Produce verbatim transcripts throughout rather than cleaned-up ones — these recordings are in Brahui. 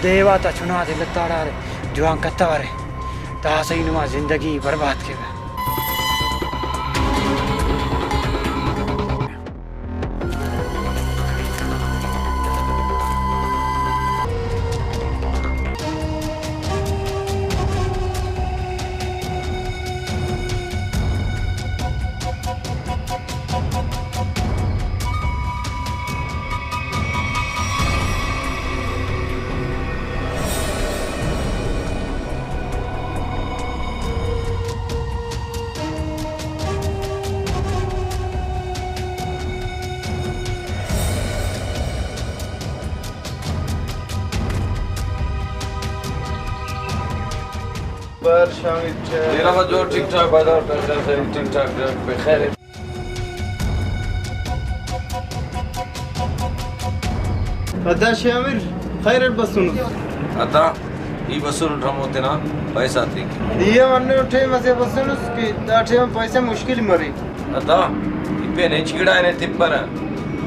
دے آتا چنا تے لتاڑارے، جوان کتورے، داسہ ای نما زندگی برباد کیوہ۔ بر شامل چہ۔ تینا وجہ ٹھیک ٹھاک بازار پیسہ صحیح ٹھیک ٹھاک بخیر۔ ادا شامل خیر اٹ بسنس۔ ادا ای بسنٹ ہمو تینا پیسہ تیک۔ ای ہم ہنو ٹائم اسے بسنس کہ دا ٹائم پیسہ مشکل مرے۔ ادا ای پین ہچ گڑا نے تپرہ۔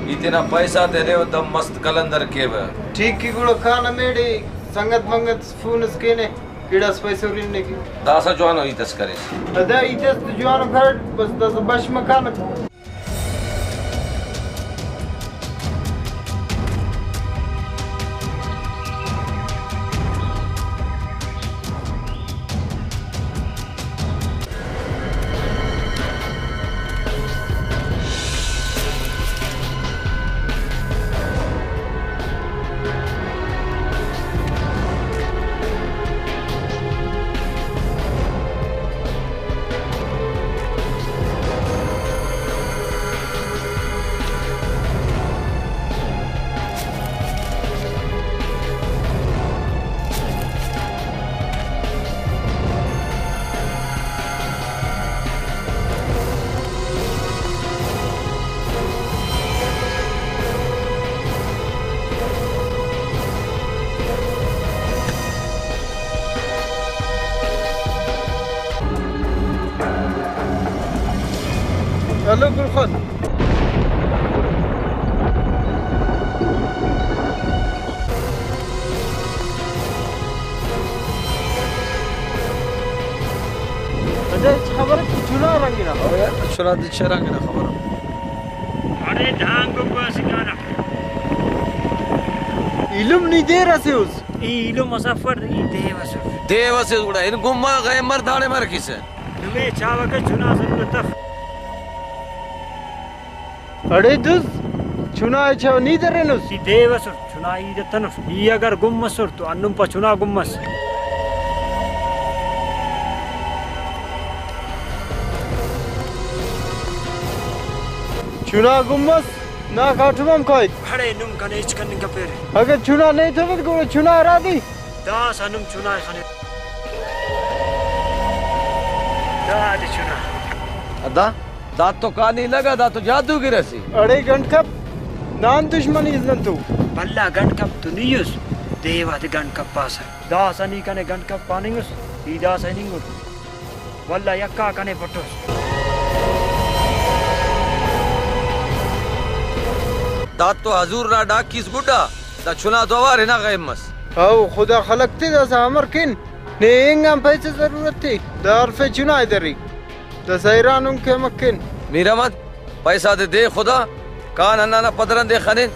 ای تینا پیسہ تے دے و دم مست قلندر کیوہ۔ ٹھیک کہ گڑا کان ہمیڑے سنگت منگت فون اس کینے۔ گڑاس پیسہ ہرنگ نے کہ۔ داسہ جوانو ہیت اس کریس۔ ادا ہیت اس تو جوانو کرٹ، بس داسہ بش مکانک۔ ہیلو گل خان۔ اچھا، ہچ خبر اف کہ چنا رنگ نا؟ او یار، چنا دچہ رنگ نا خبر اف۔ اڑے دھان گپا سکانا۔ ایلم نی دیر اسے اس۔ ای ایلم اس افٹ، ای دیو اسٹ۔ دیو اسے گڑا ان گما غیم مر داڑے مر کسہ۔ نمے چاوہ کہ چنا ضرورت اف۔ اڑے دز، چنا ء چا نی درینس؟ ای دیو اسٹ، چنا ای دتنٹ۔ ای اگر گم مسر تو ہندن پا چنا گم مس۔ چنا گم مس، نا کاٹم ہم کائک۔ اڑے نم کنے ہچ کننگ کپیرے۔ اگہ چنا نیتونٹ گڑا چنا ہرا دی۔ داسہ نم چنا ء خنے۔ دادے چنا۔ ادا، دا تو کانی لگا، دا تو جادوگر اسے۔ اڑے گنڈ کپ، نان دشمنی اس نن تو۔ بھلا گنڈ کپ تو نی اس، دیوہ تے گنڈ کپاسہ۔ داسہ نی کنے گنڈ کپ پاننگ اس، ای داسہ ہننگ اٹ۔ ولدا یکا کنے پٹوس۔ دا تو حضور نا ڈاکیس گڈا، دا چنا تو اوار ہنا غیم مس۔ او خدا خلق تے داسہ امر کن۔ نے اینگ آن پیسہ ضرورت ء، دا ہرفے چنا ء درے، داسہ حیران ہن کہ امر کن۔ میر احمد، پیسہ تے دے خدا، کان ہندا نا پدرندے خنن،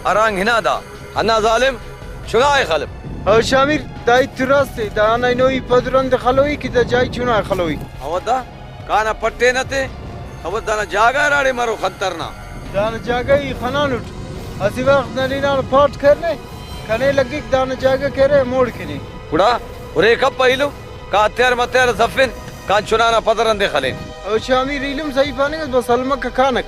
ہرانگ ہنا دا، ہندا ظالم چنا ء خلپ۔ او شامر، دا ہیت تو راست ء، دا ہندا اینو ای پدرند خلوئی کہ دا جائی چنا ء خلوئی۔ او دا کانا پٹینہ تے، خبر دانا جاگہ ہراڑے مرو خنتر نا۔ دانا جاگہ ای خنانٹ، اسہ وخت ننے ہنانو پاٹ کرنے، کنے لگک دانا جاگہ کہ ارے موڑ کنے۔ گڑا ارے کپ ایلم، کا ہتیار متیار اس افن، کان چنا نا پدرندے خلین۔ او شامیر ایلم صحیح پاننگ اس، بس ہلمکہ کانک۔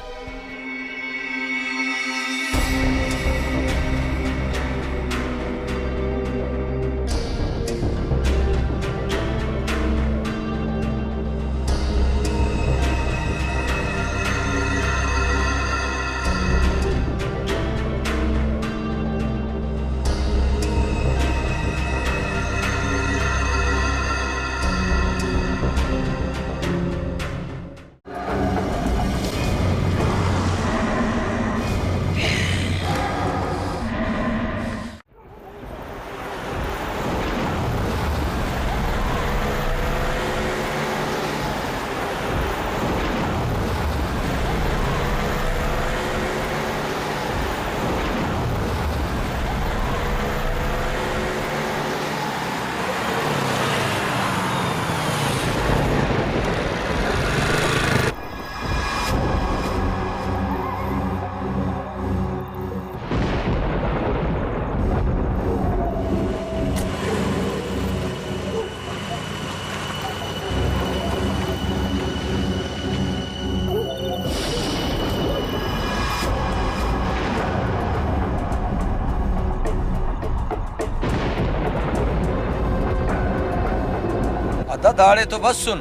دا داڑے تو بسن۔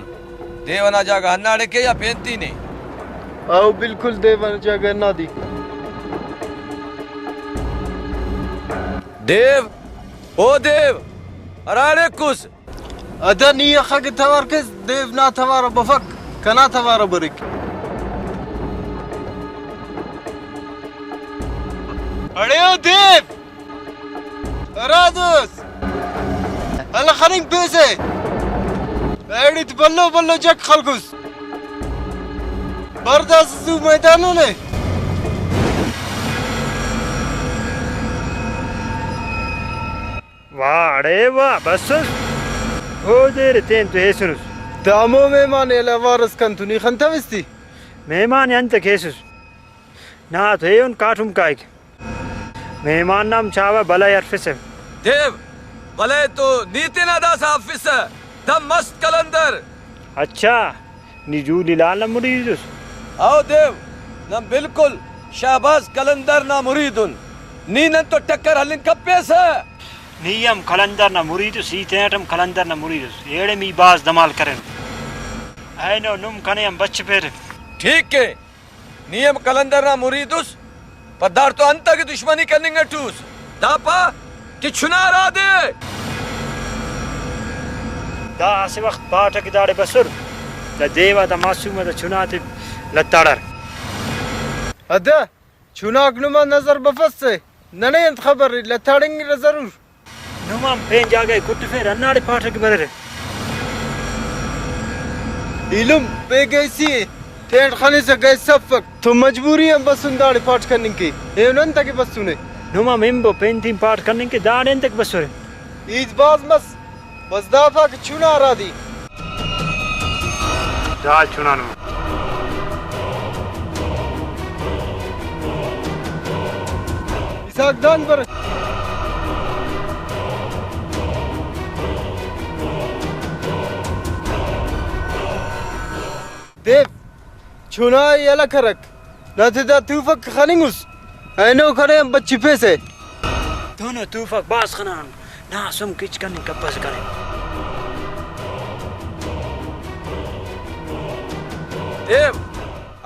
دیو ئنا جاگہ ہنداڑے کے یا پین تینے؟ او بالکل دیو ئنا جاگہ ہندادے۔ دیو، او دیو، ہراڑے کس؟ ادا نی اخہ کہ توار کیس، دیو نا توار بفک، کنا توار بریک۔ اڑے او دیو! ہرا دوس؟ ہلہ خننگ پیسہ۔ ایڑے تے بھلو بھلو جک خلکس۔ بر داسہ زو میدان نے۔ واہ اڑے واہ، بسس۔ او دیر تین تو ہیسنس۔ دا ہمو مہمان ءِ ہلہ اوار ئس کنتو نی خنتوس تی؟ مہمان ءِ انت کیسس؟ نا تو ایہن کاٹم کائک۔ مہمان نا ہم چاوہ بلہ ءِ ہرفسہ۔ دیو، بلہ ءِ تو نی تینا داسہ ہرفسہ، دم مست قلندر۔ اچھا، نی جولی لال نا مرید اس؟ او دیو، نن بالکل شہباز قلندر نا مرید ان۔ نی نن تو ٹکر ہلنگ کپیسہ۔ نی ہم قلندر نا مرید اس، ای تینٹ ہم قلندر نا مرید اس۔ ایڑے می بھاز دمال کرین۔ اینو نم کنے ہم بچفیرے۔ ٹھیک ءِ۔ نی ہم قلندر نا مرید اس، پدار تو انت اکہ دشمنی کننگ اٹ اس؟ دا پا کہ چنا ہرادے۔ دا اسہ وخت پاٹہ کہ داڑے بسر، دا دیو آ دا معصوم آ دا چنا تے لتاڑار۔ ادا چناک نما نظر بفسہ، ننے انت خبر ءِ، لتاڑنگرہ ضرور۔ نم ہم پین جاگہ ءِ کٹفیر، ہنداڑے پاٹہ کہ بریرہ۔ ایلم بے گیسی ءِ، تینٹ خنسہ گیس افک۔ تو مجبوری آن بسن داڑے پاٹ کننگ کے۔ ایہن انت کہ بسنے۔ نم ہم ہنبو پین تین پاٹ کننگ کے، داڑے انت کہ بسرہ۔ ہیت بھاز مس، بس دافا کہ چنا ہرادے۔ دا چنا نما۔ اسحاق دان بر۔ دیو، چنا ءِ یلہ کرک۔ ناتے دا توفک خننگ اس۔ اینو کنے ہم بچفیسہ۔ دونو توفک بھاز خنان۔ نا سم کچ کننگ کپسہ کنے۔ دیو،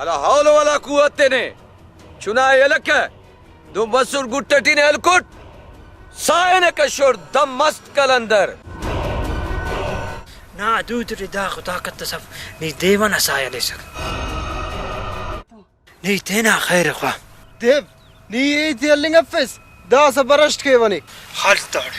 ہلا حول ولا قوت تینے۔ چنا ءِ یلہ کہ۔ دن بسر گٹ اٹی نے ہلکٹ، ساہ ءِ نہ کشوٹ، دم مست قلندر۔ نا دود ٹی داخو طاقت اس اف، نی دیو ئنا ساہ ءِ ہلیسک۔ نی تینا خیر ءِ خواہ۔ دیو، نی ہیت ءِ ہلنگ افس، داسہ برشت کیوہ نے۔ خل تاڑ۔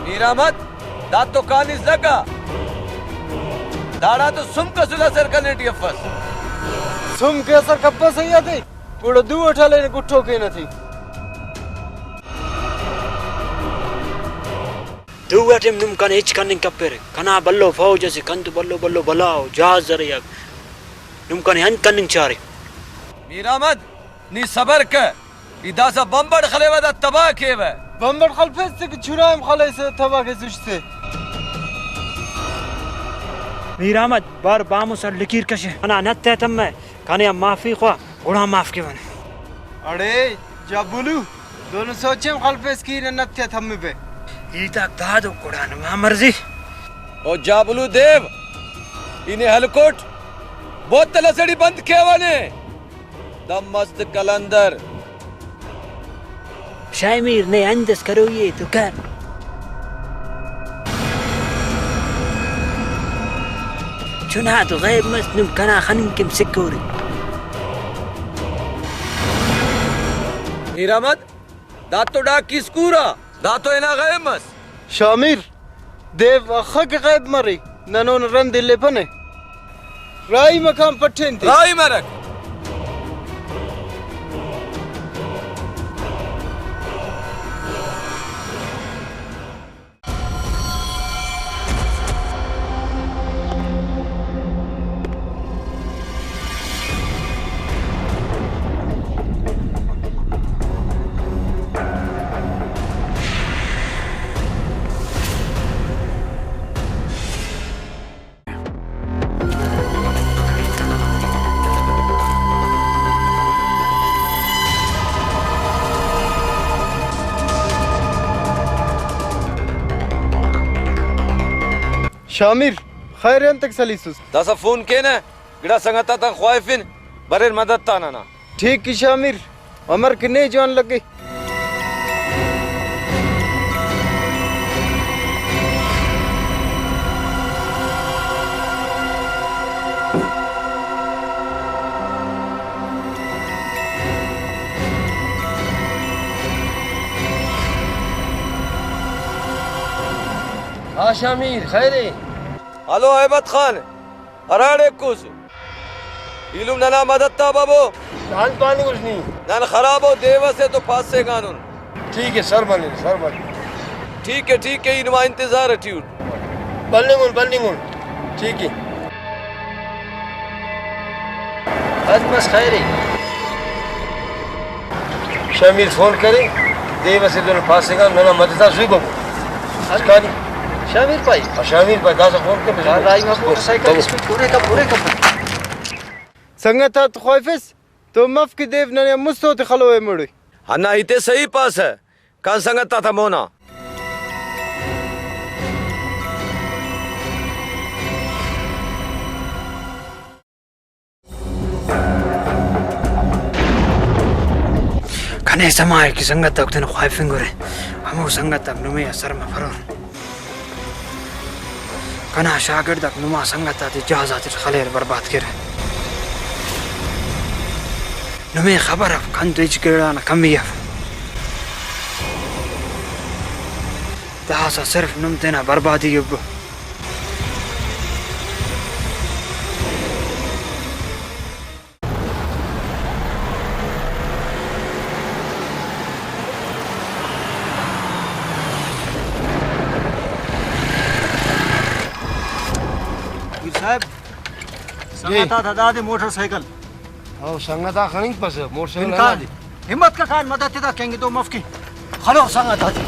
میر احمد، دا تو کانیس لگا۔ داڑا تو سم کسل اثر کنے ٹی افس۔ سم کہ اثر کپسہ یا تے، گڑا دو اٹ ہلے گٹو کینہ تے۔ دو اٹ ہم نم کنے ہچ کننگ کپیرہ۔ کنا بھلو فوج اسے، کنتو بھلو بھلو بلا و جہاز ارے آک۔ نم کنے انت کننگ چارے؟ میر احمد، نی صبر کہ، ای داسہ بمب اٹ خلیوہ دا تباہ کیوہ۔ بمب اٹ خلفیس تے کہ چنا ہم خلیسہ تباہ کیسہ سے۔ میر احمد، بار بامو سر لکیر کشے۔ کنا نت ءِ تمہ، کنے آ معافی خواہ۔ گڑا معاف کیوہ نے۔ اڑے جابولو، دونو سوچ ہم خلفیس کہ ای نن نت ءِ تمبہ۔ ہیت آک دادو، گڑا نما مرضی۔ او جابولو دیو، ای نے ہلکٹ، بوتل اسیٹی بند کیوہ نے۔ دم مست قلندر۔ شاہ میر، نے انت اس کروئی ءِ تو کر۔ چنا تو غیب مس، نم کنا خننگ کن سکورے۔ میر احمد، دا تو ڈاکی اسکورا، دا تو ہنا غیب مس۔ شاہ میر، دیو اخہ کہ غیب مرے، نن اونا رند الیپنہ۔ راہی مکان پٹھین تے۔ راہی مرک۔ شامیر، خیر انتئے سلیسس؟ داسہ فون کینہ، گڑا سنگت آتان خواہفن، بریر مدد تا ننا۔ ٹھیک ء شامیر، امر کہ نے جوان لگے۔ ہا شامیر، خیر ء؟ ہلو احمد خان، ہراڑے کس؟ ایلم ننا مدد تا بابو۔ نان پاننگ اس نی۔ نن خرابو، دیو اسے تو پاسینگانن۔ ٹھیک ہے، سر بنے، سر بنے۔ ٹھیک ہے، ٹھیک ہے، ای نما انتظار اٹی اٹ۔ بننگن، بننگن۔ ٹھیک ہے۔ بس، بس، خیر ہے۔ شمیر فون کرے، دیو اسے دن پاسنگا، ننا مدد آ زو ببو۔ اسکانی۔ شمیر پائی۔ ہاں، شمیر پائی، داسا فون کر۔ دائی ما موٹر سائیکل ببو۔ اسپیڈ پورے کا، پورے کا۔ سنگت آتے خواہفس تو مف کہ دیو ننے مست اوتے خلوئے مڑے۔ ہندا ہیتے صحیح پاسہ، کان سنگت آتا مونا۔ کنے سما ء کہ سنگت آک تینا خواہفنگرہ، ہمو سنگت آک نمے آ سر مفرور۔ کنا شاگرد آک نما سنگت آتے جہاز آتیٹ خلیر برباد کیرہ۔ نمے خبر اف کنتو ہچ گڑا نا کمی اف۔ داسہ صرف نم تینا بربادی ء۔ پیر صاحب، جی۔ سنگت آتا دادے موٹر سائیکل۔ او سنگت آ خننگپسہ موٹر سائیکل امکان۔ ہنادے۔ ہمت ککان مدد تدا کنگتو مفکن۔ خلوک سنگت آتے۔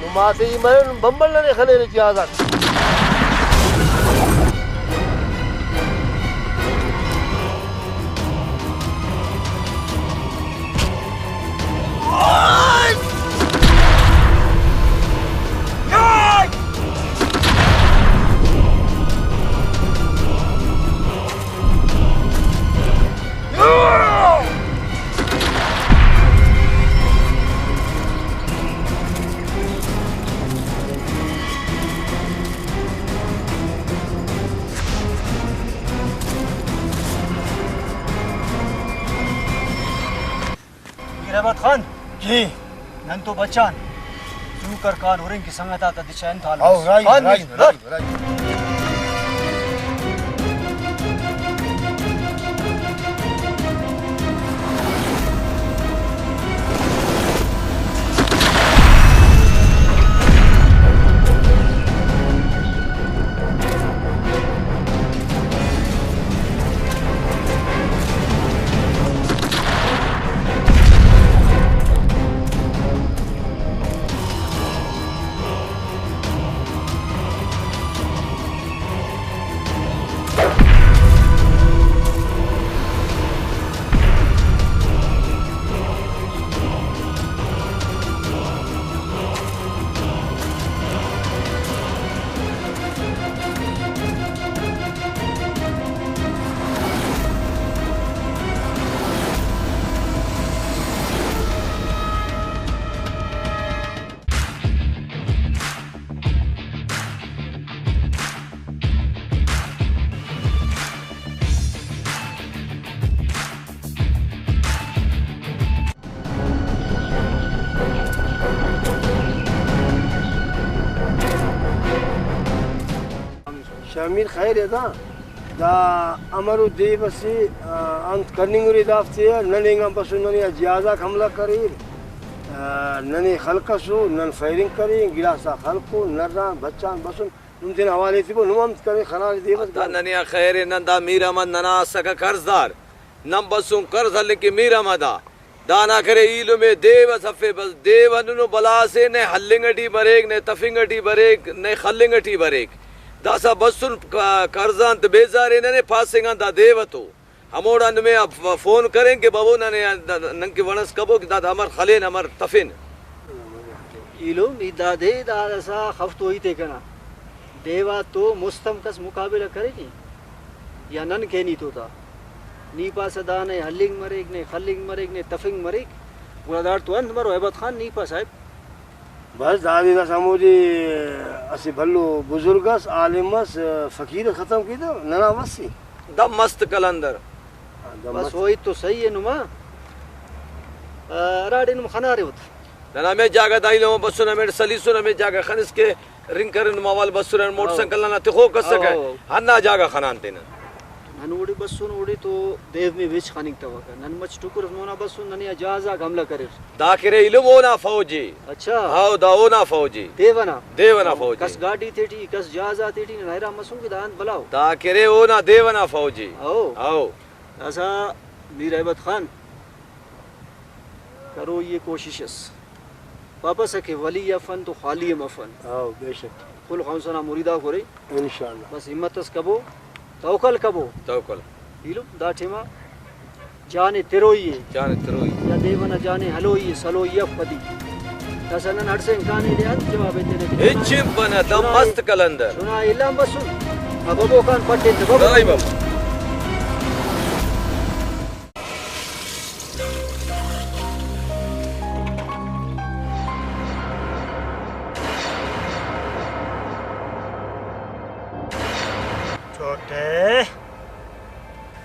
نما تے ای مرے، نم بمبل ننے خلیرے جہاز آک۔ میر احمد خان۔ جی۔ نن تو بچان۔ زو کر کان ہرنگ کہ سنگت آتا دچا انت حال او، اس۔ رائی، خان رائی، میر، رائی، رائی۔ امیر خیر ءِ دا، دا امرو دیو اسے، آ، انت کننگ ارے دافتے آ، ننے انگان بسن، ننے آ جہاز آک حملہ کریر، آ، ننے خلکسو، نن فائرنگ کرین، گڑاس آک خلکو، نران، بچان بسن، نم تینا حوالے تبو، نم انت کرے، خنانے دیو اس دا گڑا۔ ننے آ خیر ءِ، نن دا میر احمد ننا اسکہ قرض دار، نن بسن قرض ہلنگ کہ میر احمد آ۔ دانا کرے ایلم ءِ دیو اس افے، بس دیو ہندنو بلا اسے، نئے ہلنگ ٹی بریک، نئے تفنگ ٹی بریک، نئے خلنگ ٹی بریک۔ داسہ بسن ک-، قرض آن تہ بیزار ءِ، ننے پاسنگ آن دا دیو اتو۔ ہموڑان نمے آ ف-، فون کرین کہ بابو ننے آ دا، نن کہ وڑ اس کبو کہ دا، دا امر خلین، امر تفن۔ ایلم، ای دادے، دا داسہ خفتو ہیت ءِ کنا۔ دیو آ تو مست ہم کس مقابلہ کرے نی؟ یا نن کینی تو تا؟ نی پاسہ دا نئے ہلنگ مریک، نئے خلنگ مریک، نئے تفنگ مریک، گڑا داڑتو انت مرو ہیبت خان، نی پا صاحب؟ بس دادے داسہ ہمودے اسہ بھلو بزرگ اس، عالم اس، فقیر اس ختم کیتو، ننا بس ای۔ دا مست قلندر۔ ہاں، دا بس مست۔ او ہیت تو صحیح ءِ نما۔ آ، ہراڑے نم خنارے اُت۔ ننا ہمے جاگہ دا ایلم بسن، ہمیڑے سلیسن، ہمے جاگہ خنس کہ رنگ کرے نما حوال بسرہ، موٹر ہاں۔ سائیکل نا تخوک اسکہ، ہاں۔ ہندا جاگہ خنان تینا۔ نن اوڑے بسن، اوڑے تو دیو میں وچ خننگ توکہ۔ نن مچ ٹکر اس مونا بسن، ننے آ جہاز آک حملہ کریر۔ دا کرے ایلم اونا فوج ءِ۔ اچھا۔ ہاں، دا اونا فوج ءِ۔ دیو ئنا؟ دیو ئنا فوج ءِ۔ کس گاڈی تیٹی، کس جہاز آتیٹی، نن حیران مسن کہ دا انت بلاؤ۔ دا کرے اونا دیو ئنا فوج ءِ۔ ہاؤ۔ ہاؤ۔ داسہ میر ہیبت خان، کروئی ءِ کوشش اس۔ پاپسہ کہ ولی افن تو خالی ہم افن۔ ہاؤ، بے شک۔ خلق خان حسن نا مریداک ارے۔ انشاءاللہ۔ بس ہمت اس کبو، توکل کبو۔ توکل۔ ایلم دا ٹائما جان ءِ تروئی ءِ۔ جان ءِ تروئی۔ یا دیو ئنا جان ءِ ہلوئی ءِ، سلوئی اف پدی۔ داسہ نن ہڑسے امکان ءِ دے انت جواب ایتنہ کہ ہچ ہم پنہ، دا چنا ءِ، مست قلندر۔ چنا ءِ الان بسن۔ ہاں، ببو خان پٹن تہ ببو۔ دائی ببو۔ چوٹے،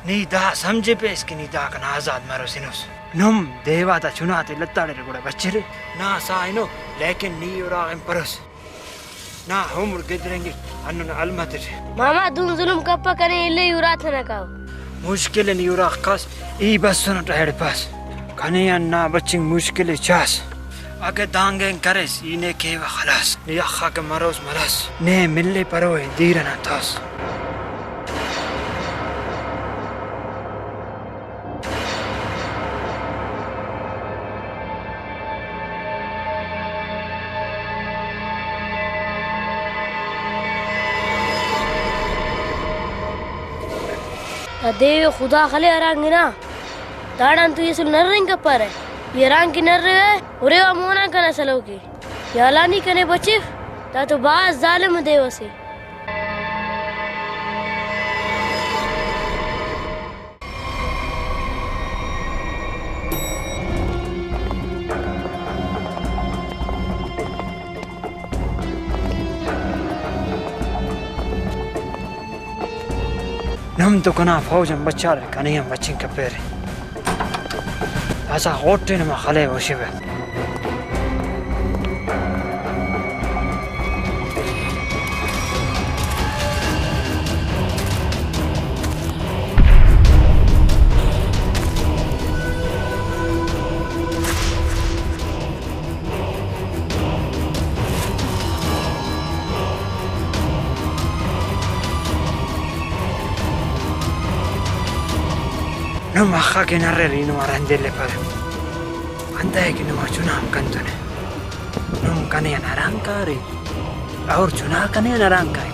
نی دا سمجھپیس کہ نی داکان آزاد مروسنس۔ نم دیو آتا چنا تے لتاڑرے گڑا بچرے۔ نا ساہنو، لیکن نی اراغن پروس۔ نا عمر گدرینگک ہندن المت اٹ۔ ماما، دہن ظلم کپہ، کنے الی اراتا نا کاو۔ مشکل نی اراخ کس، ای بسنٹ ایڑ پاس۔ کنے آن نا بچنگ مشکل چاس۔ اگہ دانگین کریس، ای نے کیوہ خلاص۔ نی اخا کہ مروس ملاس۔ نے ملے پروئے دیر ئنا تاس۔ دا دیو خدا خلے ہرانگ ہنا، داڑان تو ای اسل نرنگ کپرہ۔ ای ہرانگ کہ نرے، اریوا مونان کنا سلوک ءِ۔ یا اللہ نی کنے بچف، دا تو بھاز ظالم دیو اسے۔ نم تو کنا فوج آن بچارے، کنے آن بچنگ کپیرے۔ داسہ غٹ ءِ نما خلے ہوشبہ۔ نم اخہ کن اریر، ای نما رند الیپرہ۔ انتئے کہ نما چنا ہم کنتنے۔ نم کنے آن ہرانگ کارے، اور چنا کنے آن ہرانگ کائک۔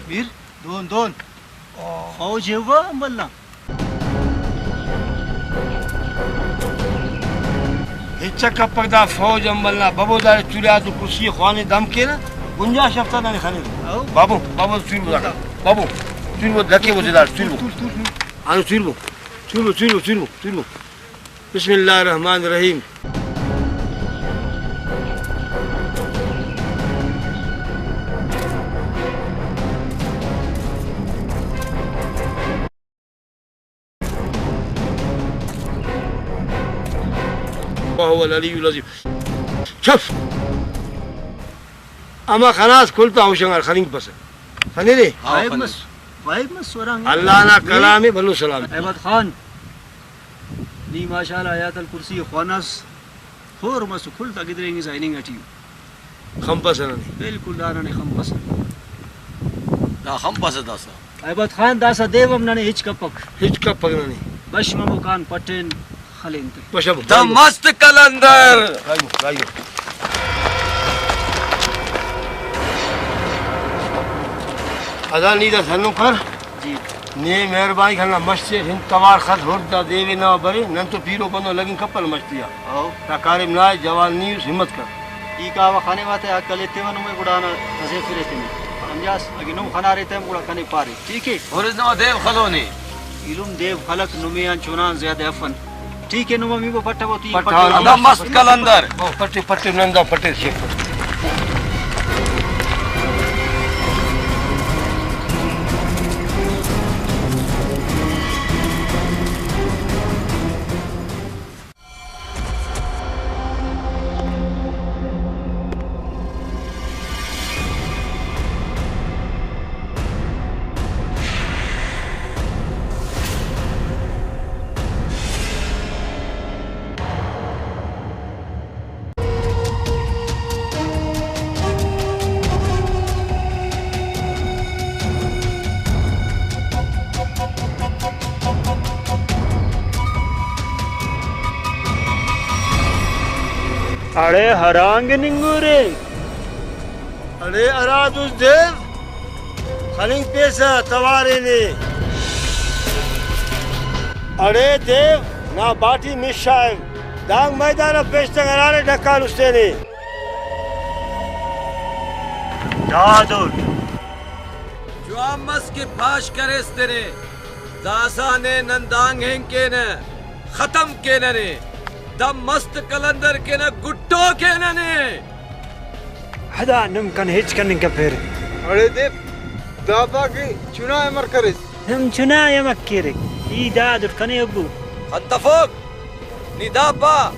میر، دہن، دہن۔ فوج ایوا ملا۔ چک کپک دا فوج امبل نا۔ بابو داڑے تولے آتو کرسی ءِ خوانے دم کینہ، گنجائش اف تا ننے خنرہ۔ او۔ بابو، بابو سوربو داکا۔ بابو، سوربو دکے بو داڑے سوربو۔ تول، تول، تول۔ آنو سوربو۔ سوربو، سوربو، سوربو، سوربو۔ بسم اللہ الرحمن الرحیم۔ وهو العلی العظیم۔ چپ! اما خناس کل تا ہوشنگار خننگ پسہ۔ خنرے؟ ہاں، غائب خنرے۔ مس، غائب مس ورانگ۔ اللہ نا کلام ءِ بھلو سلام۔ عباد خان، نی ماشاءاللہ آیت الکرسی خوانس، ہور مس، کل تا گدرینگسا ہننگ اٹی۔ خنپسہ ننے۔ بالکل دا ننے خنپسہ۔ دا خنپسہ داسہ۔ عباد خان، داسہ دیو ہم ننے ہچ کپک۔ ہچ کپک ننے۔ بش مموکان پٹین خلین تے۔ بش ہم۔ دا مست قلندر۔ رائیو، رائیو۔ ادا نی دا سنو کر۔ جی۔ نے مہربانی کنا مش سے ہند توار خل ہر دا دیوے نوا برے، نن تو پیرو بندو لگن کپل مش تیا۔ او۔ دا کاریم نائے، جوان نی اس، ہمت کر۔ ای کاوہ خانیوہ تے عقل ایتیوہ نمے گڑا نا تزیفرے تینے۔ سمجھاس؟ اگہ نم خنارے تیم گڑا کنے پارے۔ ٹھیک ہے؟ ہرز نما دیو خلونے۔ ایلم دیو خلک نمے آن چنان زیادہ افن۔ ٹھیک ہے، نم ہم ایبو پٹبو تی پٹاو پٹبو۔ دا مست قلندر۔ او پٹے، پٹے، نندا پٹے، شیف۔ اڑے ہرانگ ننگورے۔ اڑے ہرا دوست دیو، خننگ پیسہ توارے نے۔ اڑے دیو، نا باٹی مشائم، دانگ میدان آ پیشتنگ ہرانے ڈکان استے نے۔ دادوٹ۔ جوان مس کہ پاش کریس تینے، داسہ نے نن دانگ ہنگ کینہ، ختم کینہ نے، دا مست قلندر کینہ گٹو کینہ نے۔ ہدا نم کن ہچ کننگ کپیرے۔ اڑے دے داپا کہ چنا امر کریس۔ نم چنا امر کیرے۔ ای دادٹ کنے ابو۔ انت تفوک؟ نی داپا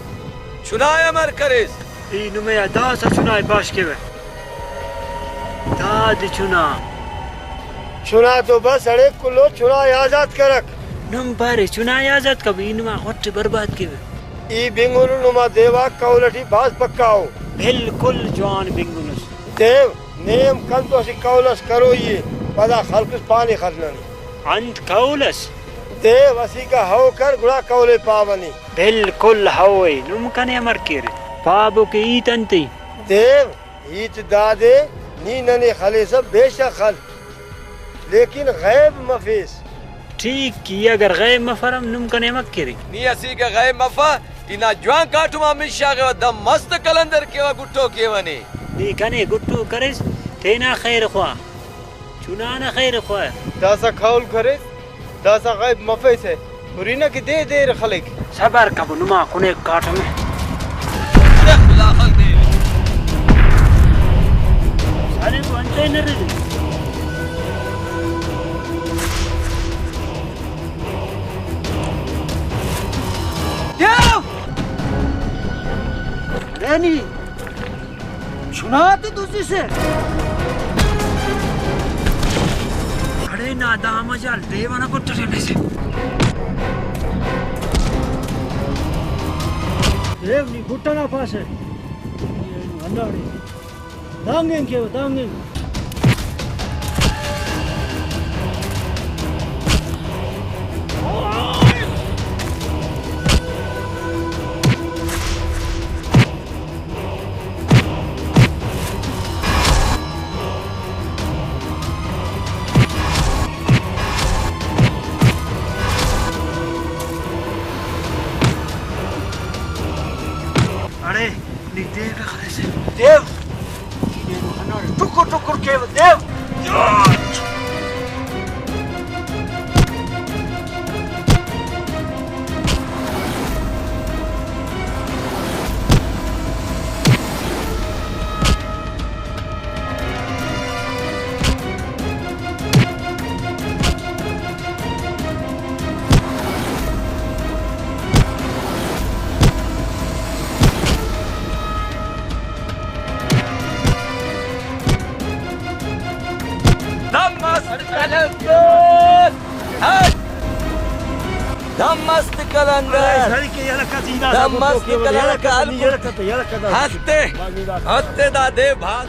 چنا امر کریس؟ ای نمے آ داسہ چنا پاش کیوہ۔ داد چنا۔ چنا تو بس اڑے کلو چنا آزاد کرک۔ نم پارے چنا آزاد کب، ای نما غٹ برباد کیوہ۔ ای بنگنو نما دیوا قول اٹی بھاز پکا ءُ۔ بالکل جوان بنگنس۔ دیو، نے ہم کن تو اسہ قول اس کروئی ءِ، پدا خلکس پانے خل ننے۔ انت قول اس؟ دیو، اسیکا ہو کر گڑا قول ءِ پاوہ نے۔ بالکل ہو ءِ، نم کنے امر کیرے؟ پابو کہ ہیت انت ءِ؟ دیو، ہیت دادے، نی ننے خلیسہ بے شک خل، لیکن غیب مفیس۔ ٹھیک ای، اگر غیب مفرم نم کنے امر کیرے؟ نی اسیکہ غیب مفہ، ای نا جوان کاٹم آ مش شاغیوہ، دا مست قلندر کیوہ، گٹو کیوہ نے۔ نی کنے گٹو کریس، تینا خیر خواہ، چنا نا خیر خواہ۔ داسہ قول کریس، داسہ غیب مفیسہ، ہرینہ کہ دے دیر خلیک۔ صبر کبو، نما کنے کاٹمہ۔ سارے کو انتئے نرے۔ دیو! اڑے نی چنا تے دزسہ۔ اڑے نا دا مجال دیو ئنا گٹ ئٹی ہلیسہ۔ دیو نی گٹ ئنا پاسہ۔ ہنداڑے۔ دانگ اینگ کیوہ، دانگ اینگ۔ اڑے، نی دیو ءِ خلیسے۔ دیو! ای دیو ہنداڑے ٹکر ٹکر کیوہ، دیو! دم است قلندر! ہٹ! دم است قلندر! دم است قلندر! ہتے، ہتے دا دے بھاز۔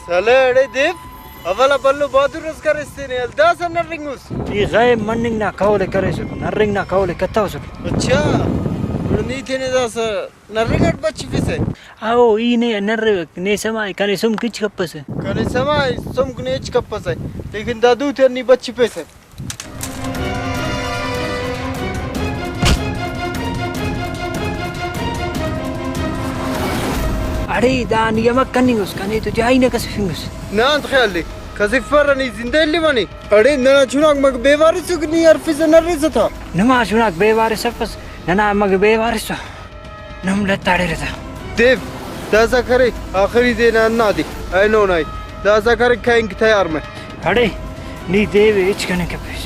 سلے اڑے دیو، اولا بھلو بہادر اس کریس تینے، داسہ نرنگوس۔ ای غیب مننگ نا قول ءِ کریسٹ، نرنگ نا قول ءِ کتوسٹ۔ اچھا، گڑا نی تینے داسہ نرنگ اٹ بچفسہ؟ او، ای نے نروک، نے سما ءِ، کنے سمک ہچ کپسہ۔ کنے سما ءِ، سمک نے ہچ کپسہ، لیکن دا دو تیان نی بچفیسہ۔ اڑے دا نی امر کننگ اس، کنے تو جائی نہ کسفنگ اس۔ نا انت خیال ءِ، کسفرہ نی زندہ الیوہ نے۔ اڑے ننا چناک مگہ بے وارث ءِ کہ نی ہرفسہ نریسہ تا۔ نما چناک بے وارث افس، ننا مگہ بے وارث ءِ۔ نم لتاڑے ردا۔ دیو، داسا کرے، آخری دے نا ہندا دے، اینو نائی۔ داسا کرے، کہنگ تیار مہ۔ اڑے، نی دیو ءِ ہچ کننگ کپیس۔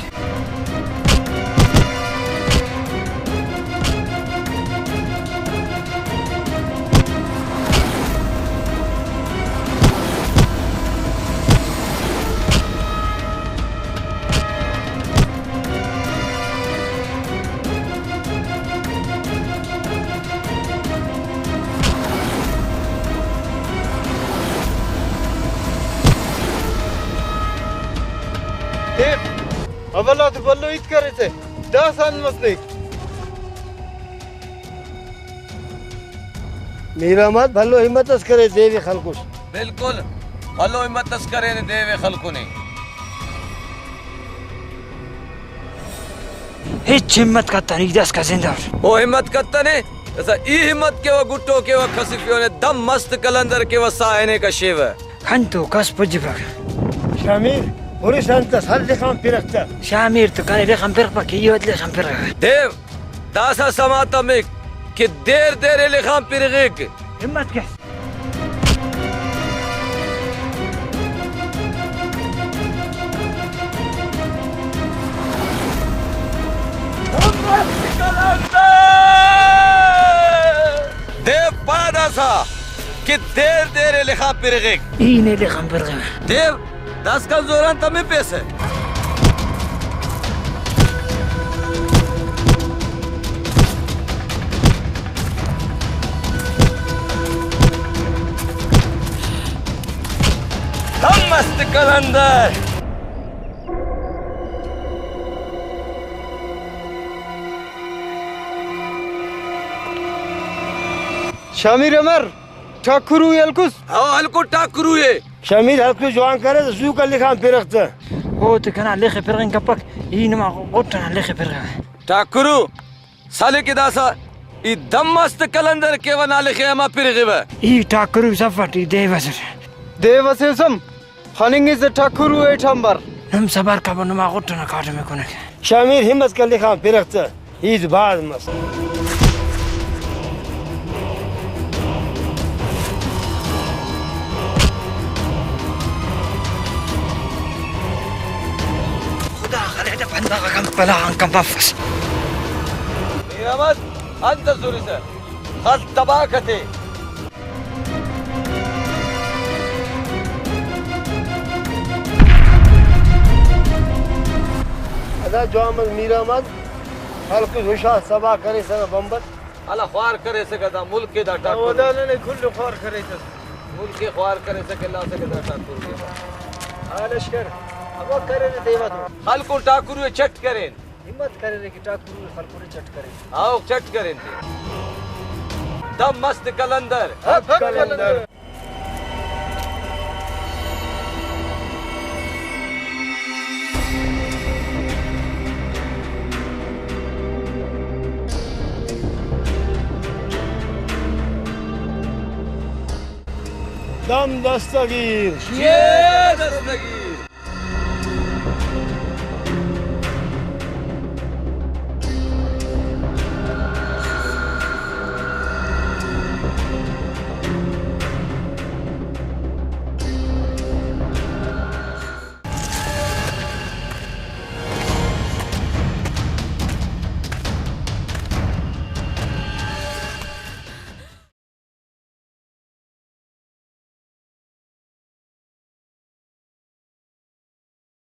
دیو، اولا تو بھلو ہیت کریسہ، داسہ انت مس نے۔ میر احمد، بھلو ہمت اس کرے، دیو ءِ خلکس۔ بالکل، بھلو ہمت اس کرے نے، دیو ءِ خلکنے۔ ہچ ہمت کتنے، ای داسکان زندہ اٹ۔ او ہمت کتنے، داسہ ای ہمت کیوہ، گٹو کیوہ، کسفیونے، دم مست قلندر کیوہ، ساہ نے کشیوہ۔ کنتو کس پجپک۔ شامیر، ہُرس انت اس، ہر لخان پرغ تہ۔ شامیر تو کنے لخان پرغپک، ای وت لخان پرغ۔ دیو، داسہ سما تمک کہ دیر دیر ءِ لخان پرغک۔ ہمت کیس۔ دیو پا داسہ کہ دیر دیر ءِ لخان پرغک۔ ای نے لخان پرغک۔ دیو داسکان زوران تمپیسہ۔ دم است قلندر۔ شامیر امر، ٹاکرو ءِ ہلکس؟ او ہلکو ٹاکرو ءِ۔ شمیر ہلکو جوان کرے تہ زوکا لخان پرغ تہ۔ او تہ کنا لخ ءِ پرغنگ کپک، ای نما غٹ ئنا لخ ءِ پرغوہ۔ ٹاکرو، سلے کہ داسہ ای دم است قلندر کیوہ نا لخ ءِ ہما پرغوہ۔ ای ٹاکرو سفٹ، ای دیو اسٹ۔ دیو اسے ہم خننگسہ ٹاکرو ءِ ہیٹ آنبار۔ نم صبر کبو، نما غٹ ئنا کاٹم ءِ کنک۔ شمیر ہمت کر لخان پرغ تہ۔ ہیت بھاز مس۔ خدا خلے تہ بندغ اکن بلا آن کم مفس۔ میر احمد، انت سرسہ؟ خل تباہ کتے۔ جوان محمد میر احمد، خلکس ہشا سبا کریسہ بمبٹ۔ ہلا خوار کریسکہ دا ملک ءِ دا ٹاکر۔ او دا ننے کل خوار کریسس۔ ملک ءِ خوار کریسکہ لاسکہ دا ٹاکر ءِ۔ آ لشکر ہمک کریرہ دیوہ تو۔ خلکن ٹاکر ءِ چٹ کرین۔ ہمت کریرہ کہ ٹاکر ءِ خلکن چٹ کرین۔ آؤ چٹ کرین تے۔ دم مست قلندر۔ حق قلندر۔ دم دستگیر۔ شیر دستگیر۔